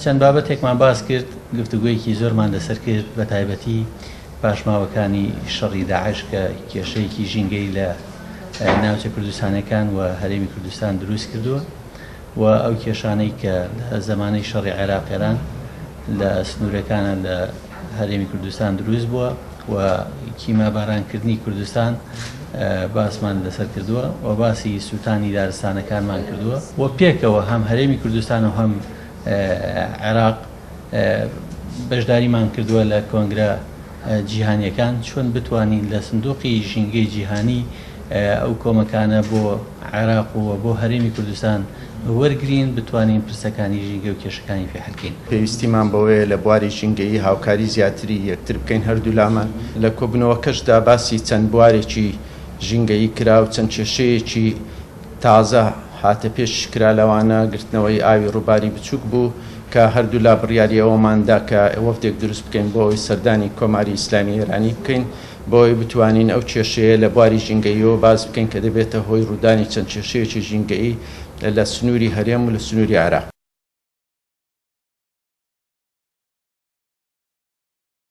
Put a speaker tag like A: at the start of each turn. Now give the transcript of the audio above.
A: چەند بابەتێکمان باس کرد، گفتوگۆیەکی زۆرمان لەسەر کرد، بەتایبەتی پاشماوەکانی شەڕی داعش کە کێشەیەکی ژینگەی لە ناوچە کوردستانەکان و هەرێمی کوردستان دروست کردووە و ئەو کێشانەی کە لە زەمانەی شەڕی عێراق ئێران لە سنوورەکانە لە هەرێمی کوردستان دروست بووە و کیمابارانکردنی کوردستان باسمان لەسەر کردووە و باسی سووتانی دارستانەکانمان کردووە و پێکەوە هەم هەرێمی کوردستان و هەم عێراق بەشداریمان کردووە لە کۆنگرە جیهانیەکان چۆن بتوانین لە سندوقی ژینگەی جیهانی ئەو کۆمەکانە بۆ عێراق و بۆ هەرێمی کوردستان وەرگرین، بتوانین پرسەکانی ژینگە و کێشەکانی پێ حەل کەین.
B: پێویستیمان بەوەیە لە بواری ژینگەیی هاوکاری زیاتری یەکتر بکەین هەردوولامان. لە کۆبوونەوەکەشدا باسی چەند بوارێکی ژینگەیی کرا و چەند کێشەیەکی تازە هاتە پێش کرا لەوانە گرتنەوەی ئاوی ڕووباری بچووک بوو کە هەردوولا بڕیاری ئەوەمان دا کە وەفدێک دروست بکەین بۆ ئەوەی سەردانی کۆماری ئیسلامی ئێرانی بکەین بۆ ئەوەی بتوانین ئەو کێشەیە لە بواری ژینگەییەوە باس بکەین کە دەبێتە هۆی ڕوودانی چەند کێشەیەکی ژینگەیی لە سنووری هەرێم و لە سنووری عێراق.